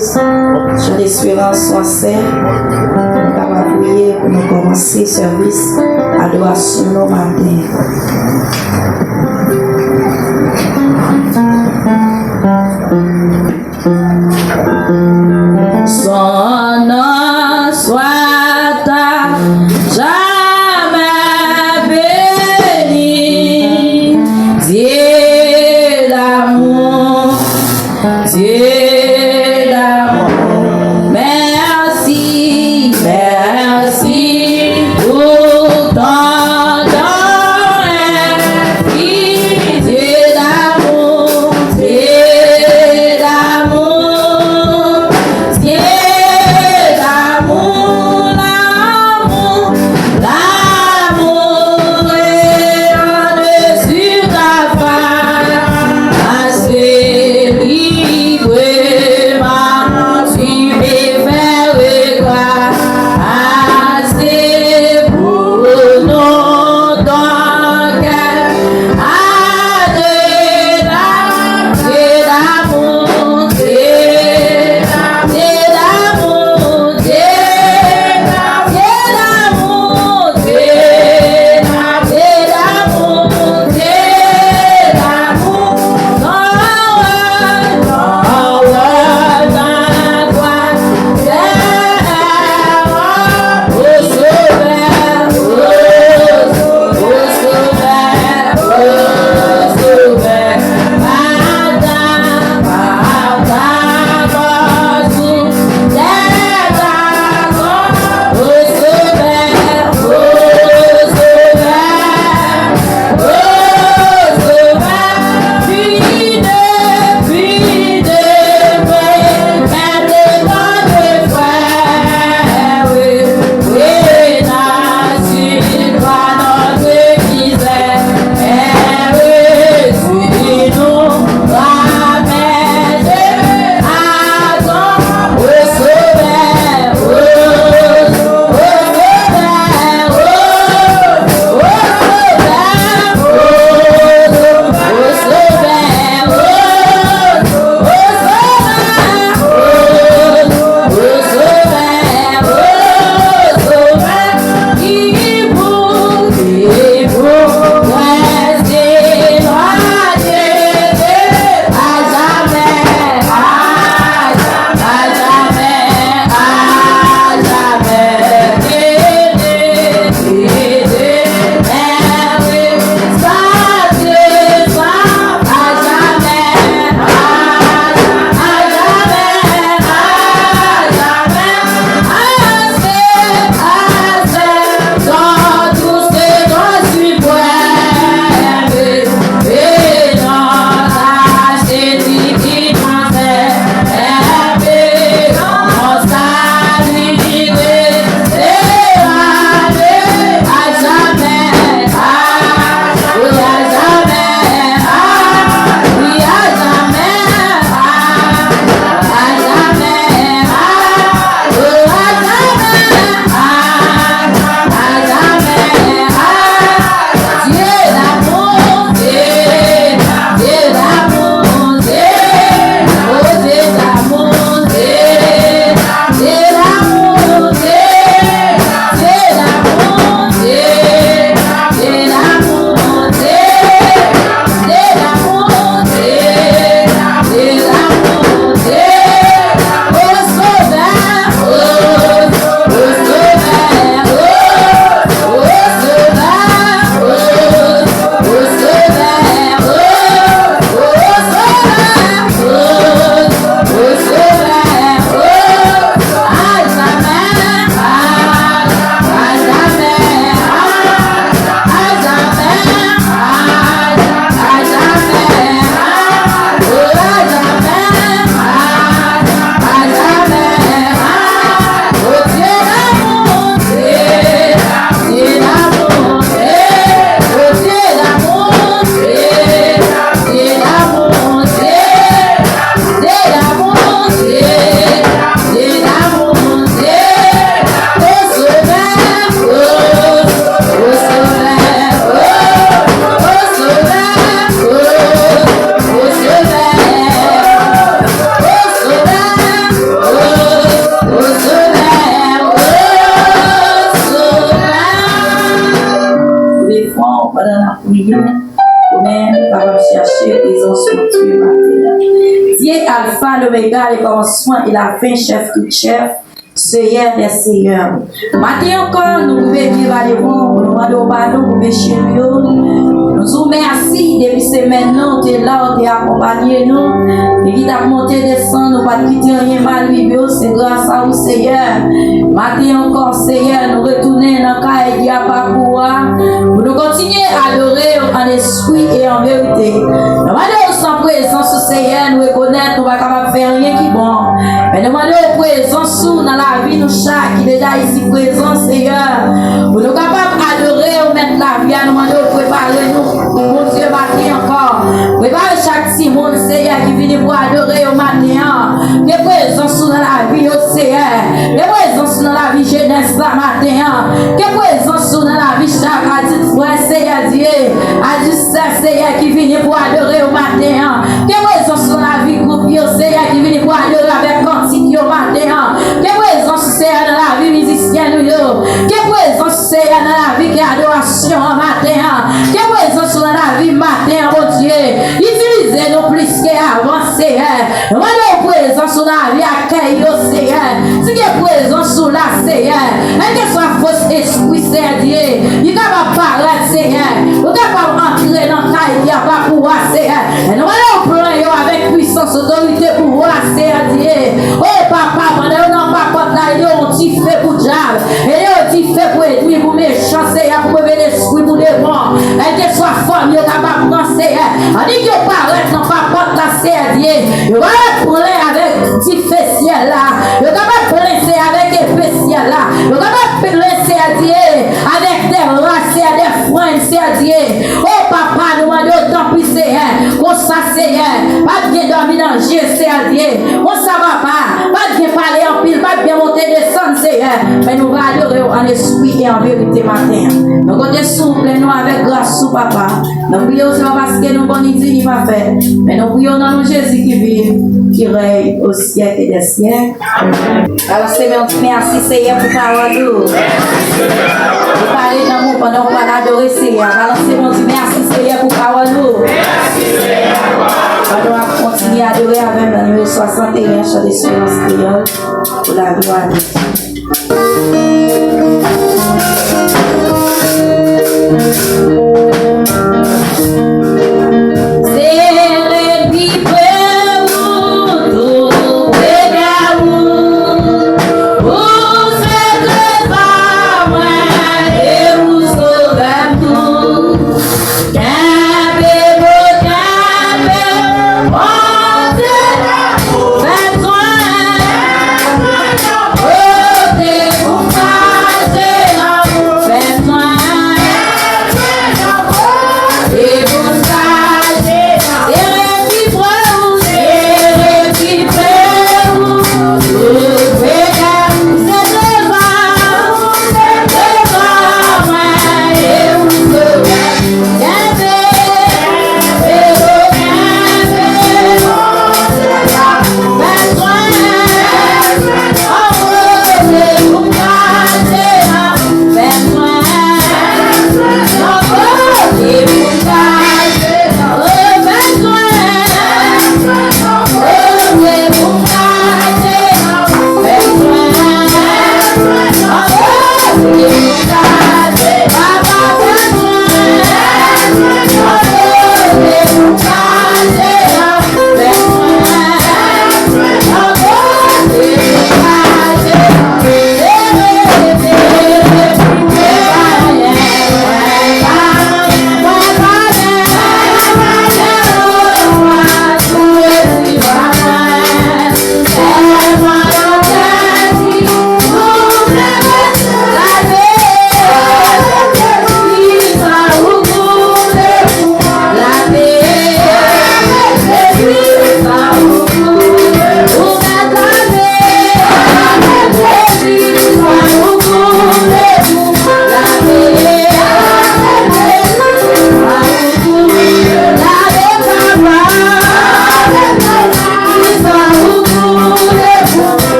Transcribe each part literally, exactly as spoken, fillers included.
Jan Desperans, sè, nou kapab priye pou nou kòmanse sèvis adorasyon nou maten. Son nom soit à jamais béni, Dieu d'amour, Dieu d'amour. Merci, merci pour ton don infini. Pandan n ap priye, konnen pa p ap chache prezans Bondye maten an. Dieu Alpha, l'Oméga, le commencement et la fin, chèf tout chèf, Seyè dè seyè. Maten ankò, nou leve pye ba devan w pou nou mande w padon pou peche nou yo. Nou di w mèsi depi semèn nan, ou te la, ou te akonpanye nou. E ki t ap monte desann, ou pa t kite anyen mal rive w, se gras a ou, Seyè. Maten ankò, Seyè, nou retounen nan kay ki apa pou w a, pou nou kontinye adore w an espri e an verite. Nou mande w san prezans ou, Seyè, nou rekonèt nou pa kapab fè anyen ki bon. Men nou mande w prezans ou nan lavi nou chak ki deja isi prezan, Seyè. Pou nou kapab adore w, Mèt lavi a, nou mande w prepare nou, Bondye, maten ankò. Prepare chak timoun, Seyè, ki vini pou adore w maten an. Ke prezans ou nan lavi yo, Seyè. Ke prezans ou nan lavi jenès la maten an. Ke prezans ou nan lavi chak adit frè, Seyè Dye. Adit sè, Seyè, ki vini pou adore w maten an. Ke prezans ou nan lavi gwoup yo, Seyè, ki vini pou adore avèk kantik yo maten an. Ke prezans ou, Seyè, nan lavi mizisyen nou yo. Ke prezans ou, Seyè, nan lavi ki adorasyon an maten an. Ke prezans ou nan lavi maten an, Bondye. Itilize nou plis ke avan, Seyè. Nou mande w prezans ou nan lavi akèy yo, Seyè. Si gen prezans ou la, Seyè, kèlkeswa fos espri, Seyè Dye, ki kapab parèt, Seyè, ou kapab antre nan kay ki apa pou w a, Seyè. E nou mande w plen yo avèk pwisans, otorite, pouvwa, Seyè Dye. O Papa, pandan yo nan papòt la, yo yon dife pou dyab. E yo dife pou ènmi, pou mechan, Seyè, pou move lespri, pou demon. Kèlkeswa fòm yo kapab pran, Seyè. Annik yo parèt nan papòt la, Seyè Dye. Yo kapab plen avèk dife syèl la. Yo kapab plen, Seyè, avèk epe syèl la. Yo kapab plen, Seyè Dye, avèk de ras, Seyè, de frenn, Seyè Dye. O Papa, nou mande w tanpri, Seyè. Konsa, Seyè, pa t gen dòmi nan je, Seyè Dye. Konsa, Papa, pa t gen pale anpil, pa t gen monte desann, Seyè. Men nou va adore w an espri e an verite maten an. Nou konte sou ou, plen nou avèk gras ou, Papa. Nou priye w, se pa paske nou bon, ni di, ni pafè. Men nou priye w nan non Jezi ki viv, ki rèy o syèk e dè syèk. Balanse men w di mèsi, Seyè, pou pawòl ou. Ou pale nan mou pandan w pral adore, Seyè. Balanse men w di mèsi, Seyè, pou pawòl ou. Pandan w ap kontinye adore avè m nan nimewo swasanteyen, chan desperans kreyòl, pou laglwa de Dye. Sere pi pre ou, tou pre de ou. Ou se trezò mwen e ou sovè m tou. Kenbe bon, kenbe bon, Bondye, fè swen. Kote pou mache an, fè swen. E pou chache, sere pi pre ou, sere pi pre ou. Ou se trezò, se trezò mwen, e ou sovè.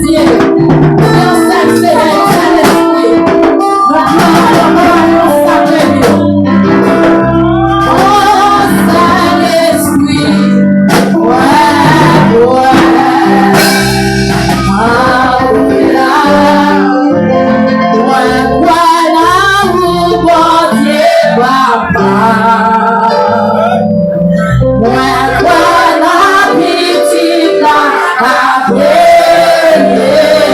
Yon sèl Senyè, yon sèl Lespri. Nou klame yon sèl Bondye. O Sentespri, mwen kwè, mwen kwè, mwen kwè nan ou, Bondye Papa. Mwen kwè nan Pitit la k ap reye.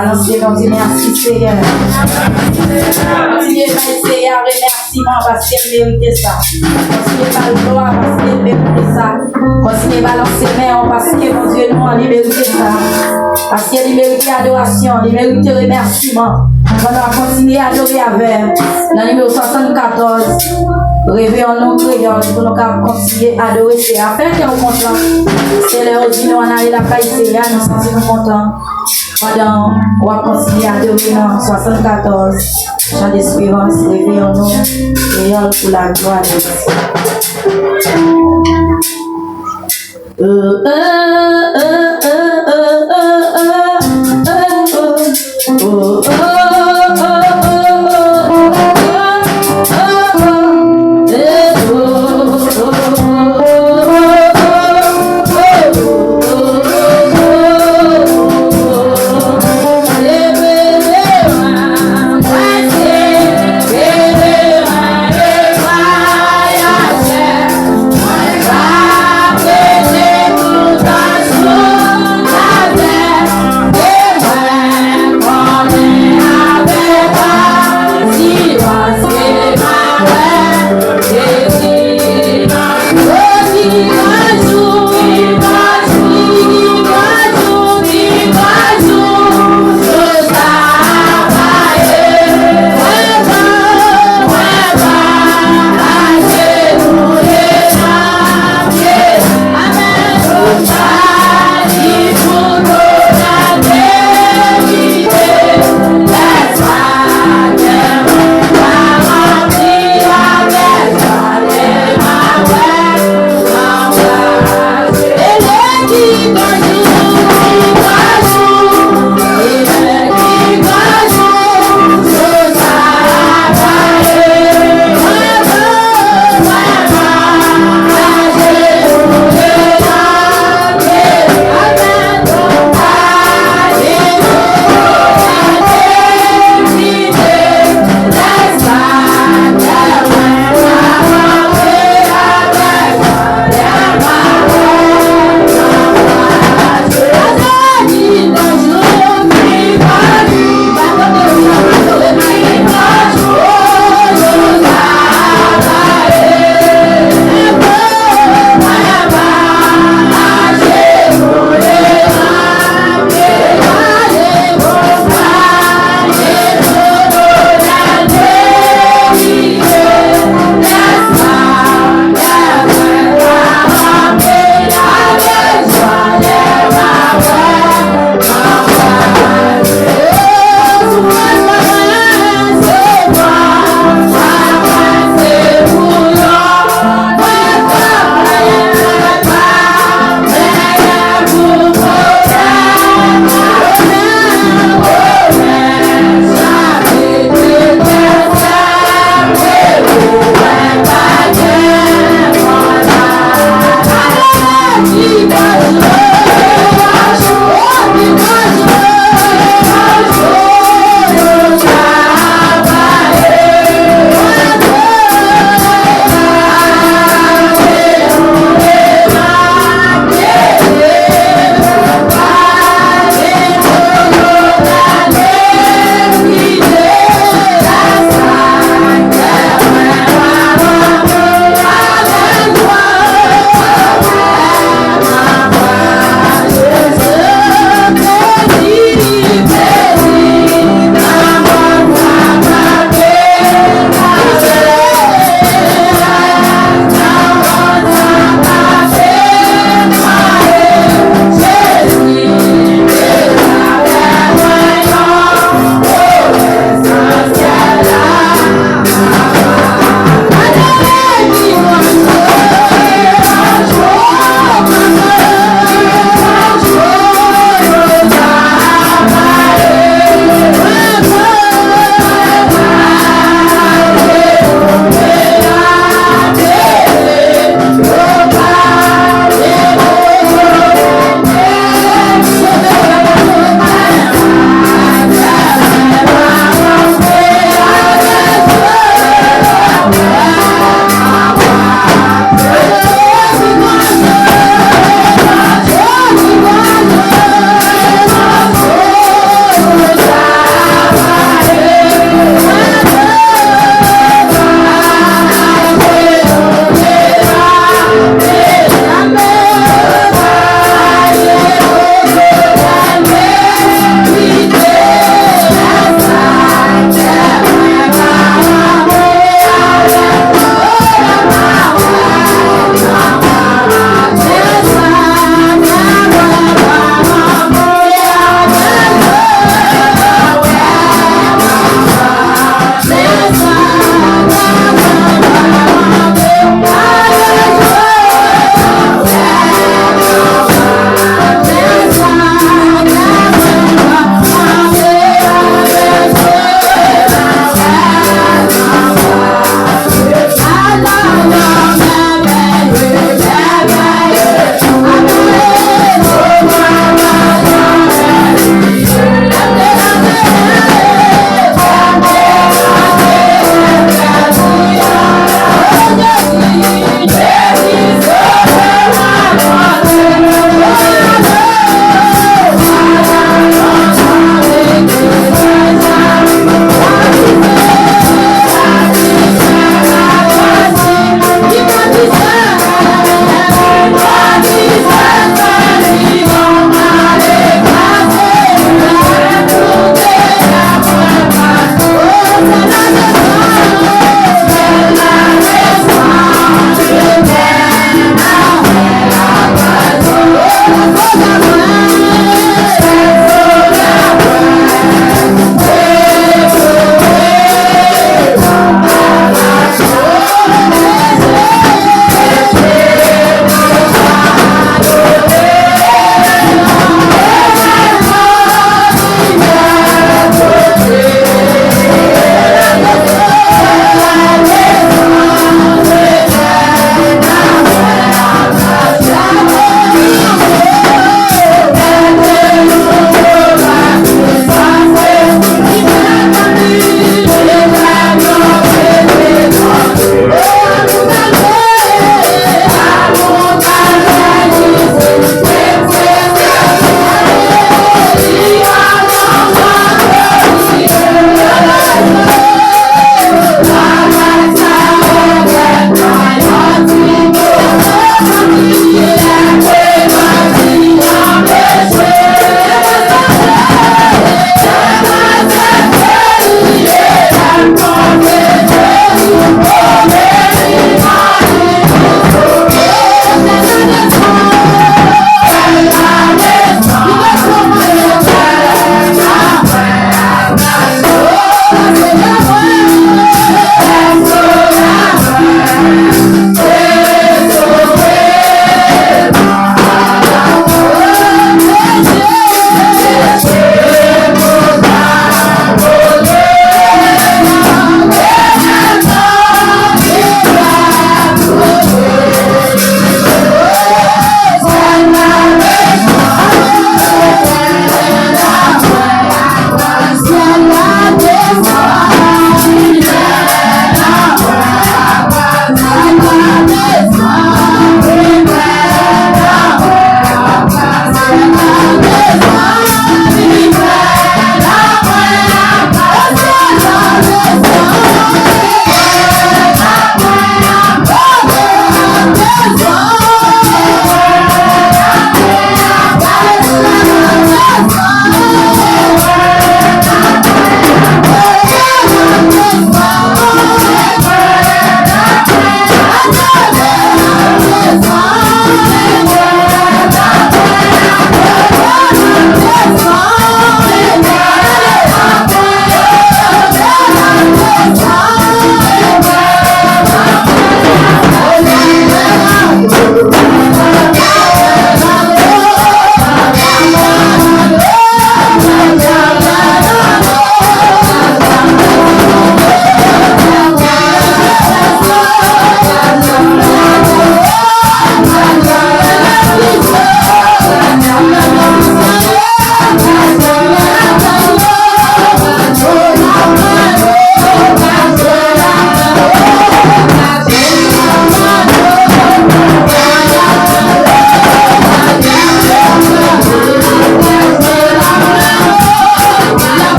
Balanse men w, di mèsi, Seyè. Kontinye bay Seyè a remèsiman paske l merite sa. Kontinye ba l glwa paske l merite sa. Kontinye balanse men w paske Bondye nou an, li merite sa. Paske li merite adorasyon, li merite remèsiman. Pandan w ap kontinye adore avè m, nan nimewo swasannkatòz, Réveillons-nous Créole, pou nou ka kontinye adore Seyè a. Fè kè w kontan. Se lè yo di nou ann ale lakay Seyè a, nou santi nou kontan. Pandan w ap kontinye adore nan swasannkatòz, Chant d'Espérance, Réveillons-nous Créole, pour la gloire de Dieu. Euh, euh, euh,